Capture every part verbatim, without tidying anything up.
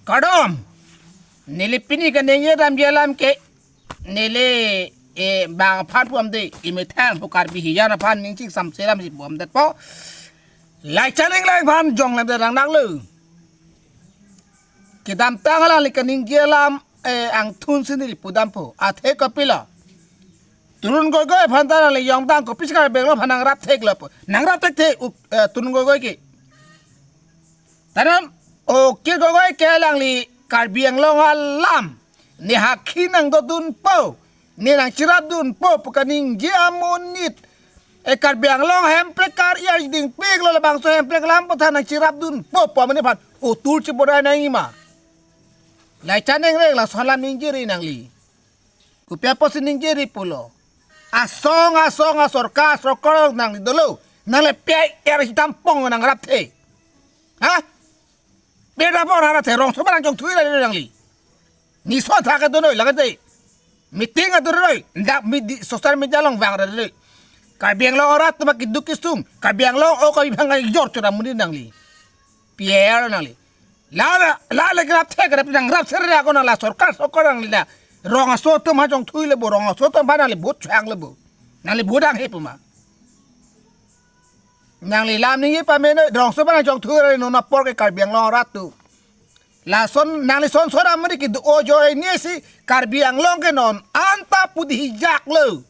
Kardom. Neli pini kaningje damji alam ke, neli, eh, bang aphan puamde, emethang pu Karbi hijan aphan ning chingsamse alam si puamdetpo. Lai chaning lai aphan jonglemde rang nanglo. Kedamtang alangli kaningje alam, eh, angthunsi neli pudampo. Athe kopilo, Tarun Gogoi aphan ta alangli jongdang, kopi si Karbi Anglong aphan nangrap theklo pu. Nangrap thekthe, u-, eh, Tarun Gogoi ke. Tangte Okir Gogoi ke alangli Karbi Anglong alam ne hakhi nangdodunpo, ne nangcherapdunpo pu kaningje amonit, eh, Karbi Anglong Hemprek kar-i arjidingpiklo, labangso Hemprek alam aphuthak nangcherapdunpo pu amonit aphan otur chebodai nangjima. Lai chaning reng, lason alam ningjeri nangli. Kopi apotsi ningjeri pulo? Asong asong asorkar, sorkar nangli dolo. Nangli P I R si tampong nangrapthe. Ha? Beda pon nangrapthe, rongsoso abang nangchongthui ra nangli. Nison thak adun noi lake te. Meeting adun noi. Dak midi social media along vang ra noi. Karbi Anglong arat atum keduk kesung. Karbi Anglong o kabi bang jor chora muni nangli. P I R nangli. La la la le grap the grap nangrapse ra ko nang la sorkar sorkar nangli la. Rong aso atum ha chongthui le bo, rong aso atum aphan nangli vote chang le bo. Nangli vote dang he puma. Nangli lam ningje pame noi, rongsoso abang nangchongthui ra non apor ke Karbi Anglong arat atum. Lason nangli son son amari kedo ajoine si Karbi Anglong ke non anta pudi hijaklo.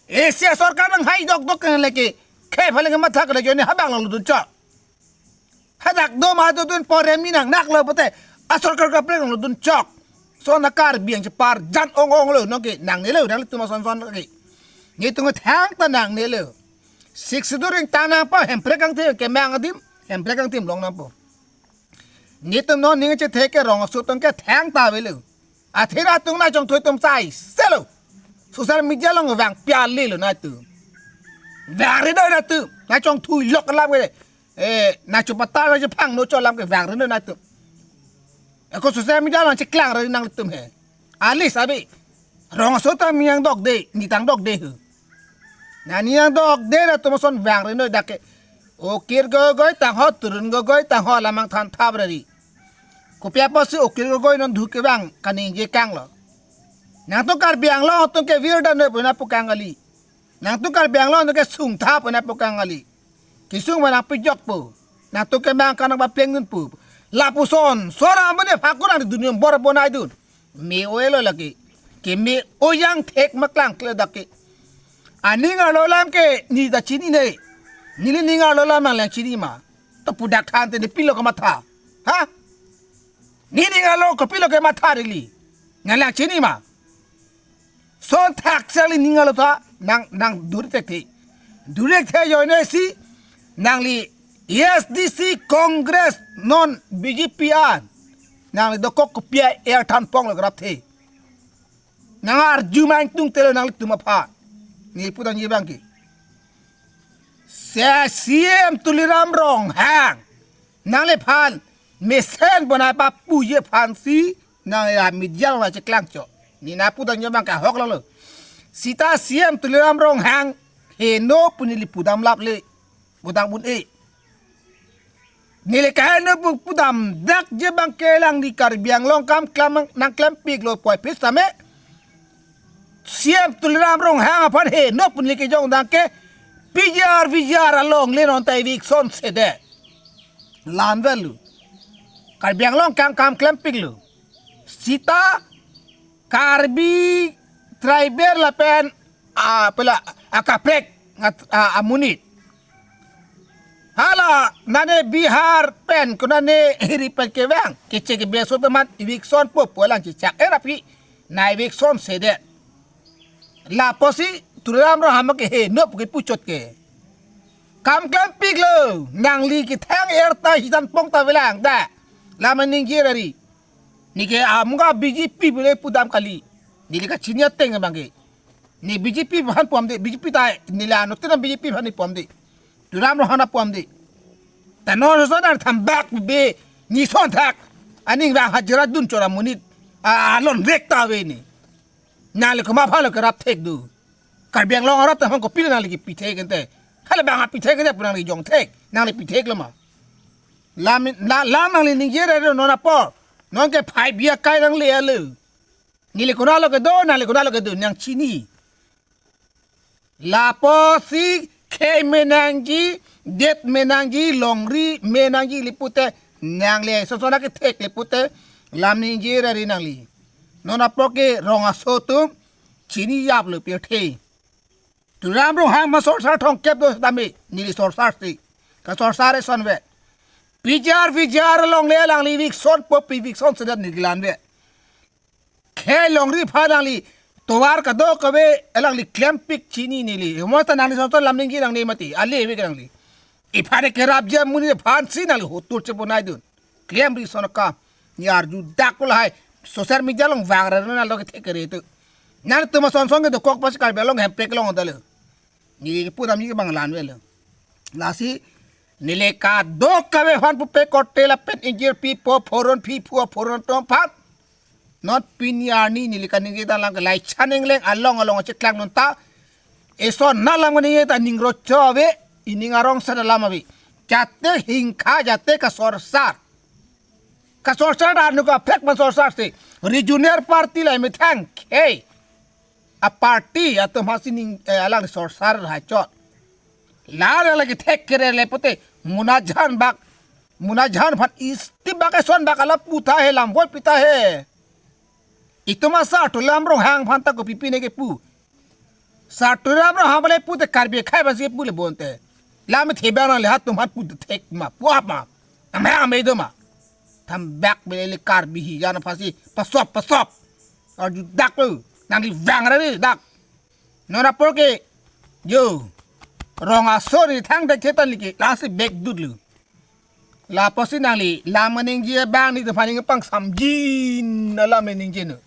Asia sorkar nanghaidokdok ke leke, khei phale kematha ke ajoine habang longdunchok. Hadak do ma dodun porem ni nangnaklo pote, asorkar kaprek longdunchok. Son a Karbi angchepar jan ong onglo, nonke nangnelo, nanglitum ason son ke. Netum thangta nangnelo. Sixth Schedule ring tang nangpo, Hemprek angti kemang adim, Hemprek angti longnangpo. Netum non ning chethe ke rong aso atum ke thangta avelo. Athena atum nangchongthui atum sai selo. Social media along vang piali lo nangtum. Vang ri noi nangtum. Nangchongthuilok alam ke. Eh, nangchopata nangchophang no cho alam ke vang ri noi nangtum. Ako social media along cheklang ri nangtum he. Alis abi. Rong aso atum nangdokde, ne tangdokde he. Nang nangdokde nangtum ason vang ri noi dak ke. Okir Gogoi tangho, Tarun Gogoi tangho alam nangthan thap ra ri. Kopi apotsi Okir Gogoi non dhu kevang kaningje kanglo? Nangtum Karbi Anglong atum ke virdam noi pu nangpu kang kali. Nangtum Karbi Anglong atum ke sungtha pu nangpu kang kali. Kesung ma nangpijokpo. Nangtum kemang kanang ba plengdunpo. Lapuson son amonit aphan ko nangli dun nombor bonaidun. Me-o-elo lake. Keme-o jangthek ma klangkle dak ke. Aning arlo alam ke ne ta chinine. Neli ning arlo alam nanglang chini ma? To pudak thanthe ne pilo kematha. Ha? Ne ning arlo kopilo kematha neli? Nanglang chini ma? Son thak sali ning arlo ta nang, nang duri thekthe. Duri thekthe ajoine si nangli A S D C Congress non B J P an nangli dokok kopi A R thanpong lo grapthe. Nang arju ma ingtungte lo nanglitum aphan. Ne pudamji abang ke. Se C M Tuliram Ronghang nangliphan mesen bonai papuji aphansi nang ya media along cheklangchok. Ne nangpudamji abang ke ahok longlo. Seta C M Tuliram Ronghang heno pu neli pudam laple. Pudam un-e. Neli kaheno pu pudam dakji abang ke alangli Karbi Anglong kam klam nangklempiklo puvoiphit tame. C M Tuliram Ronghang aphan heno pu neli kejongdang ke P G R V G R alongle non ta eviction sedet. La-an avelo. Karbi Anglong kam kam klempiklo. Seta Karbi tribal lapen, ah, pela, ah, kaprek, ah, ah, amonit. Hala nane Bihar pen, konane hiri pen kevang, keche kebeso teman eviction po pu alang chechak-e ra pi, nang eviction sedet. Lapusi Tuliram Ronghang ke heno pu kepuchot ke. Kam klempiklo, nangli kethang er ta hidan pong ta velang da. La ma ningje ra ri. Neke amga B J P bule pudam kali. Neli kachini ateng abang ke. Ne B J P aphan puamde, B J P ta, neli anuttin B J P aphan ne puamde. Tuliram Ronghang aphan puamde. Ta non son an thambak be, ne son thak. Aning vang hajira dun chora monit. A, alon rek ta ave ne. Nangli komat aphan lo kerap thek do? Karbi Anglong arat aphan kopilo nangli kepi thek ente? Hala bang api thek ente pu nangli jong thek. Nangli pi theklo ma? Lam, la, lam nangli ningje ra ri non apor. Non ke five year kai nangle alo. Neli konatlo kedo, nangli konatlo kedo, nangchini. Lapusi khei me nangji, det me nangji, longri me nangji ili pute nangli, sosona kethek ili pute lam ningje ra ri nangli. Non apor ke rong aso atum chinijaplo pirthe. Tuliram Ronghang ma sorsar thomkep do tame, neli sorsar si. Kasorsar eson ve. P G R, P G R longle alangli eviction po, eviction sedan neli kelang ve. Khei longri aphan alangli tovar kadokave alangli klempik chini neli. Mo ta nangli sorsar lam ningje nangne mati. Ali eve ke nangli. Iphan kerapji amonit aphansi nangli hotur cheponaidun. Klemri ason akam. Neli arjudak lahai. Social media along vangra nanglo kethek kere tu. Nangtum ason ason kedokok pasi Karbi Anglong hemprek along dalo. Neli kepu dam neli kebang lan velo. Lasi neli kadokave aphan pupe korte lapen ingjirpi po phoron phi phu phoron atum aphan. Non pini arni neli kaningje ta lang ke lai chaning leng along along cheklang non ta. Eson na lam kaningje ta ning rocho ave, ining arong sa lam ave. Jate hingkha, jate kasorsar. Kasorsar anu kaprek ma sorsar si. Regional party la methang khei aparty atum aphansi ning, eh, alang sorsar hachot. La la kethek kere le pute Munajan bak, Munajan aphan isti bak eson bak ala putha he lam voi pita he. Itum asar Tuliram Ronghang aphan ta kopi pine kepu. Sar Tuliram Ronghang bale pute Karbi akhei aphansi kepu le bonte. Lam thebang nangle hatum aphan pute thek ma, puap ma. Ame ame do ma. Thambak bele le Karbi hijan aphansi pasop pasop. Arjudak lo. Nangli vangra ri dak. Non apor ke, yo, rong aso ni thangta chetan liki, lasi back dut lo. Lapusi nangli lam kaningje abang nelitum aphan nangpangsamjin alam ningje non.